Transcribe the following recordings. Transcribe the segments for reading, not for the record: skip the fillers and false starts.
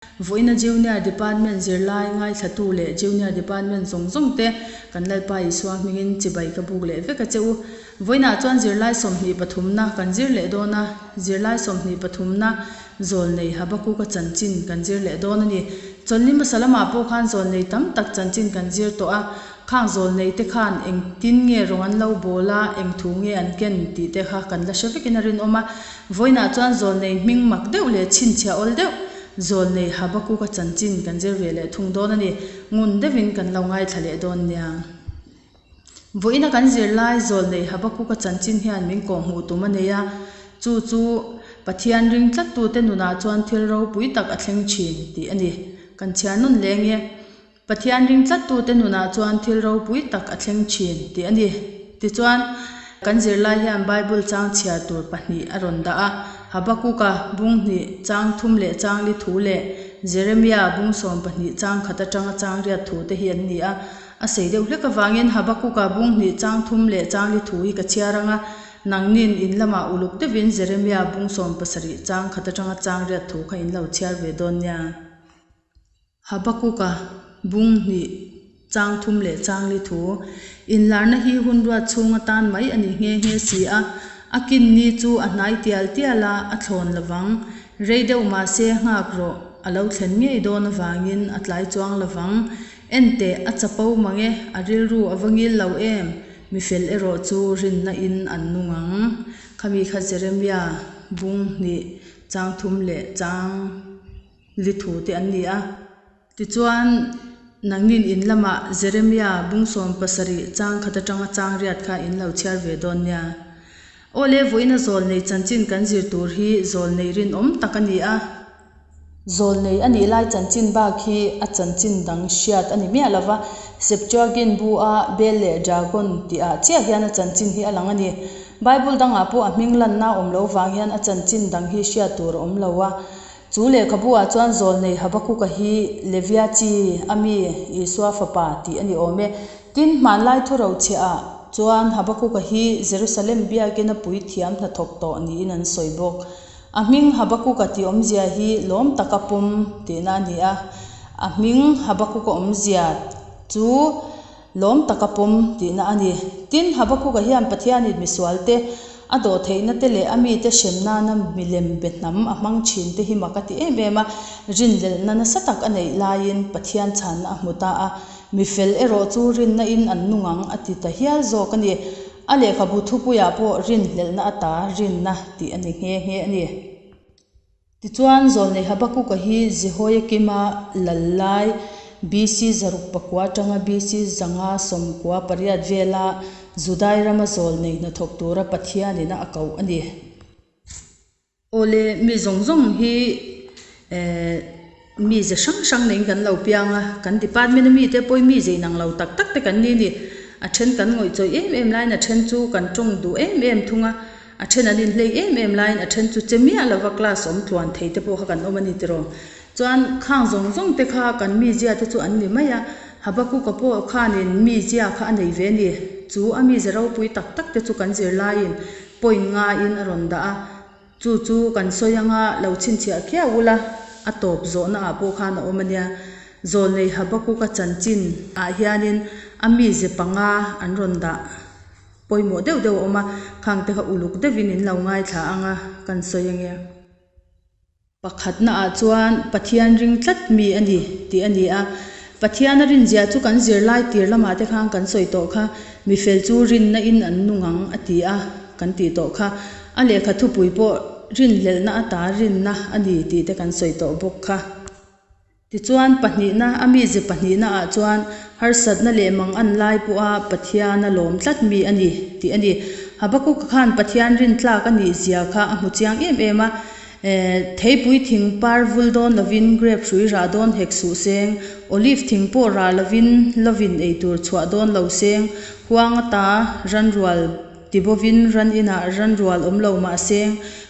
Vawiina Junior Department zirlai ngaithlatu leh Junior Department zawng zawng te kan Lalpa Isua hmingin chibai ka buk leh vek a che u. Vawiinah chuan zirlai 23na kan zir leh dawn a, zirlai 23na Zawlnei Habakuka chanchin kan zir leh dawn a ni. Chawlhni hmasa lamah pawh khan zawlnei tam tak chanchin kan zir tawh a, khang zawlnei te khan engtin nge rawng an lo bawl a, eng thu nge an ken tih te kha kan la hre vekin a rinawm a. Vawiinah chuan zawlnei hming mak deuh leh chhinchhiah awl deuh Zawlnei Habakuka chanchin kan zir ve leh thung dawn a ni. Ngun deuhin kan lo ngaithla leh dawn nia. Vawiina kan zir lai Zawlnei Habakuka chanchin hian min kawhhmuh tum a nei a, chu chu Pathian ring tlattute nunah chuan thil ropui tak a thleng thin tih a ni. Kan chhiar nun leng e. Pathian ring tlattute nunah chuan thil ropui tak a thleng thin tih a ni. Tichuan, kan zirlai hian Bible chang chhiar tur pahnih a rawn dah a, Habakuka bung hnih chang thum leh chang li thu leh Jeremia bung 12 chang khat atanga chang riat thu te hi an ni a. A sei deuh hlek avangin Habakuka bung hnih chang thum leh chang li thu hi ka chhiar ang a, nangnin in lamah uluk deuhin Jeremia bung 17 chang khat atanga chang riat thu kha in lo chhiar ve dawn nia. Habakuka bung hnih chang thum leh chang li thu inlarna hi hun ruat chhung atan mai a ni nghe nghe si a, a kin ni chu a hnai tial tial a, a thlawn lovang. Rei deuh mahse nghak rawh, a lo thlen ngei dawn avangin a tlai chuang lovang. Enteh, a chapo mang e, a rilru a va ngil lo em? Mi fel erawh chu rinna in an nung ang. Khami kha Jeremia bung hnih chang thum leh chang. Li thu te an ni a. Tichuan, nangnin in lamah Jeremia bung 70 chang khat atanga chang riat kha in lo chhiar ve dawn nia. Awle, vawiina zawlnei chanchin kan zir tur hi zawlnei rinawm tak a ni a. Zawlnei a nih lai chanchin bak hi a chanchin dang hriat a ni miah lova, Septuagint bu a Bel leh Dragon tih ah chiah hian a chanchin hi a lang a ni. Bible dangah pawh a hming lanna awm lo vang hian a chanchin dang hi hriat tur a awm lo a. Chu lehkhabu ah chuan Zawlnei Habakuka hi Levia chi a mi Isua fapa tih a ni awm e. Tin, hmanlai thurochhiah ah chuan Habakuka hi Jerusalem biakina puithiam hnathawk tawh niin an sawi bawk. A hming Habakuka tih awmzia hi lawm taka pawm tihna a ni a. A hming Habakuka awmzia chu lawm taka pawm tihna a ni. Tin, Habakuka hian Pathianin misualte a dawh theihna te leh a mite hrem nana milem be hnam a hmang thin te hi mak a ti em em a, rinhlelhna nasa tak a neih laiin Pathian chhanna a hmu ta a, mi fel erawh chu rinna in an nung ang a ti ta hial zawk a ni. A lehkhabu thupuiah pawh rinhlelhna ata rinna tih a ni nghe nghe a ni. Tichuan, Zawlnei Habakuka hi Jehoiakima lal lai BC 609 atanga BC 598 vela Judai rama zawlnei hnathawk tura Pathianina a koh a ni. Awle, mi zawng zawng hi eh mize hrang hrang neiin kan lo piang a, kan department a mite pawhin mize inang lo tak tak te kan ni a ni. A then kan ngawihchawih em em laiin a then chu kan tawng duh em em thung a. A then an inhlei em em laiin a then chu che miah lova class awm tluan thei te pawh kha kan awm a ni tiraw. Chuan khang zawng zawng te kha kan mizia te chu an ni mai a, Habakuka pawh khanin mizia kha a nei ve a ni. Chu a mize ropui tak tak te chu kan zir laiin point ngaiin a rawn dah a, chu chu kan sawi anga lo chhinchhiah khiau ula a tawp zawhna ah pawh khan a awm a nia. Zawlnei Habakuka chanchin ah hianin a mize panga an rawn dah. Pawimawh deuh deuh a awm a, khang te kha uluk deuhin in lo ngaithla ang a, kan sawi ange. Pakhatna ah chuan Pathian ring tlat mi a ni tih a ni a, Pathian a rinzia chu kan zirlai tir lamah te khan kan sawi tawh kha, mi fel chu rinna in an nung ang a ti a kan tih tawh kha, a lehkha thupui pawh rinhlelhna ata rinna a ni tih te kan sawi tawh bawk kha. Tichuan, pahnihna, a mize pahnihna ah chuan harsatna leh mang an lai pawha Pathian a lawm tlat mi a ni tih a ni. Habakuka khan Pathian rintlak a nih zia kha a hmu chiang em em a, Theipui thing par vul dawn lovin grape hrui rah dawn hek suh seng, olive thing pawh rah lovin lovin eitur chhuah dawn lo seng, huang ata ranrual Ti bawvin ran inah ran rual awm lo mahse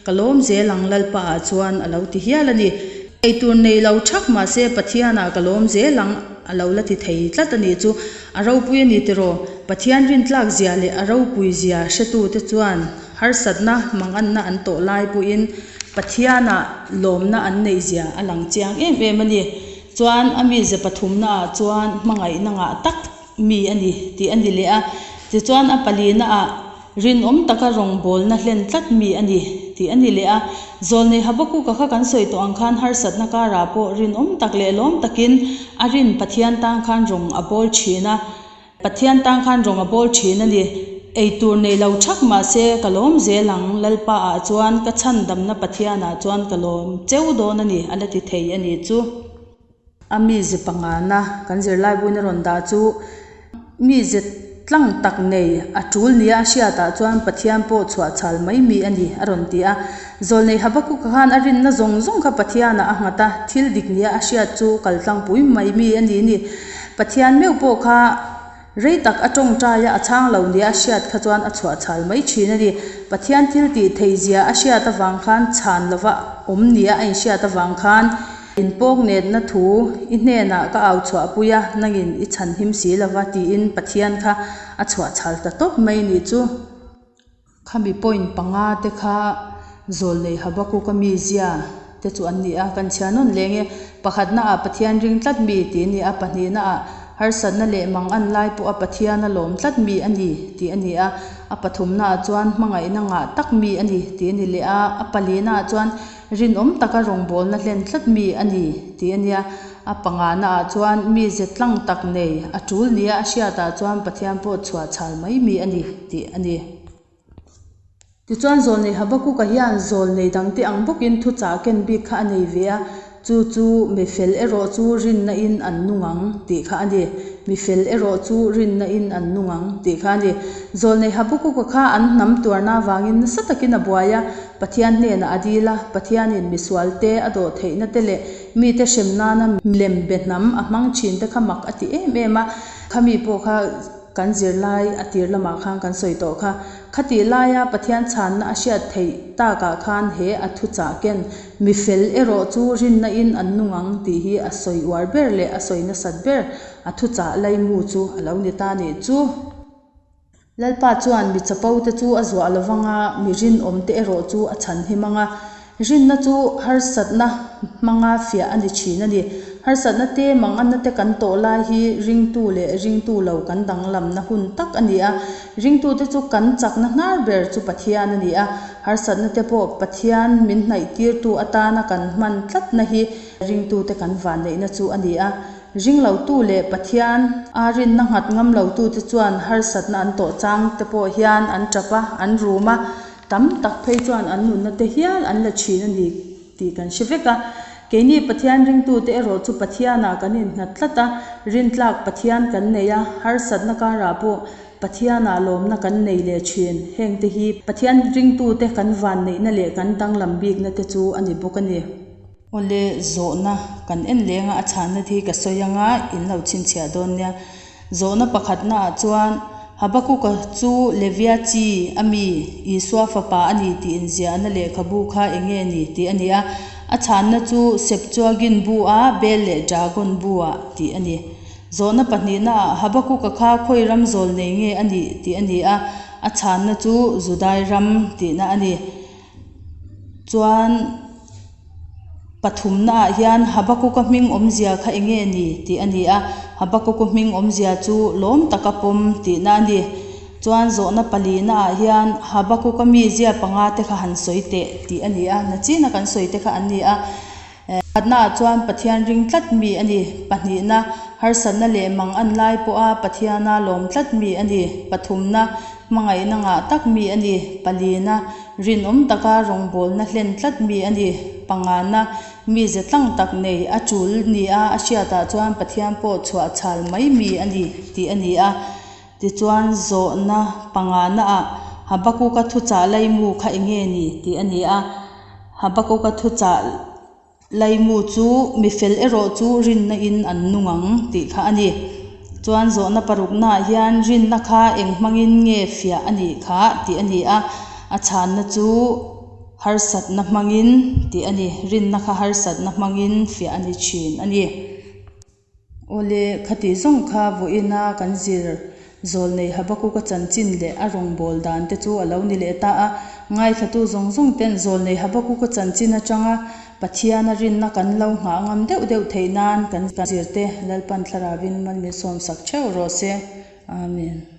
ka lawm zel ang Lalpa ah chuan a lo ti hial a ni. Eitur nei lo thak mahse Pathian ah ka lawm zel ang a lo la ti thei tlat a nih chu. A ropui a ni tiraw? Pathian rintlak zia leh a ropui zia hretute chuan Harsatna, manganna an tawh lai pawhin Pathianah lawmna an neihzia a lang chiang em em a ni. Chuan a mize pathumnaah chuan hmangaihna ngah tak mi a ni tih a ni leh a. Tichuan a palinaah rinawm taka rawngbawlna hlen tlat mi a ni tih a ni leh a. Zawlnei Habakuka kha kan sawi tawh ang khan harsatna karah pawh rinawm tak leh lawm takin a rin Pathian tan khan rawng a bawl thin a. Pathian tan khan rawng a bawl thin a ni. Ei tur nei lo thak mah se ka lawm zel ang, Lalpa ah chuan ka chhandamna Pathian ah chuan ka lawm cheu dawn a ni, a la ti thei a ni chu. A mize pangana kan zirlai buin a rawn dah chu mize tlang tak nei a tul nia a hriat ah chuan Pathian pawh chhuah chhal mai mi a ni, a rawn ti a. Zawlnei Habakuka khan a rinna zawng zawng kha Pathian ah a nghat a, thil dik nia a hriat chu kaltlangpui mai mi a ni ni. Pathian meuh pawh kha rei tak a tawngtai a, a chhang lo nia a hriat kha chuan a chhuah chhal mai thin a ni. Pathian thil tih theih zia a hriat avang khan chhan lova awm nia a inhriat avang khan inpawknetna thu i hnenah ka au chhuahpui a, nangin i chhan him si lova tiin Pathian kha a chhuah chhal ta tawp mai nih chu. Khami point panga te kha Zawlnei Habakuka mizia te chu an ni a, kan chhiar nawn leng e. Pakhatna ah Pathian ring tlat mi tih a ni a, pahnihna ah harsatna leh mang an lai pawha Pathian a lawm tlat mi a ni tih a ni a, a pathumna ah chuan hmangaihna ngah tak mi a ni tih a ni leh a, a palina ah chuan Rinawm taka rawngbawlna hlen tlat mi a ni tih a nia. A pangana ah chuan mi ze tlang tak nei a tul nia a hriat ah chuan Pathian pawh chhuah chhal mai mi a ni tih a ni. Tichuan Zawlnei Habakuka hian zawlnei dangte ang bawkin thuchah ken bik kha a nei ve a, chu chu mi fel erawh chu rinna in an nung ang tih kha a ni. Mi fel erawh chu rinna in an nung ang tih kha a ni. Zawlnei Habakuka kha an hnam tuarna avangin nasa takin a buai a, Pathian hnenah a dil a, Pathianin misualte a dawh theihna te leh mite hrem nana milem be hnam a hmang thin te kha mak a ti em em a, khami pawh kha kan zirlai a tir lamah khan kan sawi tawh kha. Khatih laia Pathian chhanna a hriat theih takah khan he a thuchah ken mi fel erawh chu rinna in an nung ang tih hi a sawi uar ber leh a sawi nasat ber a thuchah laimu chu a lo ni ta nih chu. Lalpa chuan mi chapo te chu a zuah lo vang a, mi rinawm te erawh chu a chhan him ang a. Rinna chu harsatna hmanga fiah a ni thin a ni. Harsatna te manganna te kan tawh lai hi ringtu leh ringtu lo kan danglamna hun tak a ni a. Ringtute chu kan chakna hnar ber chu Pathian a ni a. Harsatna te pawh Pathian min hnaihtirtu atana kan hman tlatna hi ringtute kan vanneihna chu a ni a. Ringlotu leh Pathian a rinna nghat ngam lotute chuan harsatna an tawh chang te pawh hian an tap a, an rum a, tam tak phei chuan an nunna te hial an la thin a ni tih kan hre vek a. Keini Pathian ringtute erawh chu Pathianah kan innghat tlat a, rintlak Pathian kan nei a, harsatna karah pawh Pathianah lawmna kan nei leh thin. Hengte hi Pathian ringtute kan vanneihna leh kan danglam bikna te chu a ni bawk a ni. Awle, zawhna kan en leng a, a chhanna te hi ka sawi anga in lo chhinchhiah dawn nia. Zawhna pakhatna ah chuan Habakuka chu Levia chi a mi Isua fapa a ni tih inziahna lehkhabu kha eng nge ni tih a ni a. A chhanna chu Septuagint bu a Bel leh Dragon bu ah tih a ni. Zawhna pahnihna ah Habakuka kha khawi ram zawl nei nge a nih tih a ni a. A chhanna chu Judai ram tihna a ni. Chuan pathumna ah hian Habakuka hming awmzia kha eng nge ni tih a ni a, Habakuka hming awmzia chu lawm taka pawm tihna a ni. Chuan zawhna palina ah hian Habakuka mizia panga te kha han sawi teh tih a ni a, nachina kan sawi te kha an ni a. Pakhatnaah chuan Pathian ring tlat mi a ni. Pahnihna, harsatna leh mang an lai pawha Pathiana lawm tlat mi a ni. Pathumna, hmangaihna ngah tak mi a ni. Palina, rinawm taka rawngbawlna hlen tlat mi a ni. Pangana, mize tlang tak nei a tul nia a hriatah chuan Pathian pawh chhuah chhal mai mi a ni tih a ni a. Tichuan, zawhna panganaah Habakuka thuchah laimu kha eng nge ni tih a ni a. Habakuka thuchah laimu chu mi fel erawh chu rinna in an nung ang tih kha a ni. Chuan zawhna paruknaah hian rinna kha eng hmangin nge fiah a nih kha tih a ni a, a chhanna chu harsatna hmangin tih a ni. Rinna kha harsatna hmangin fiah a ni thin a ni. Awle, khati zawng kha vawiina kan zir Zawlnei Habakuka chanchin leh a rawngbawl dan te chu a lo ni leh ta a. Ngaithlatu zawng zawng ten Zawlnei Habakuka chanchin atanga Pathiana rinna kan lo nghah ngam deuh deuh theih nan kan zirte Lalpan Thlarauvin mal min sawmsak theuh rawh se. Amen.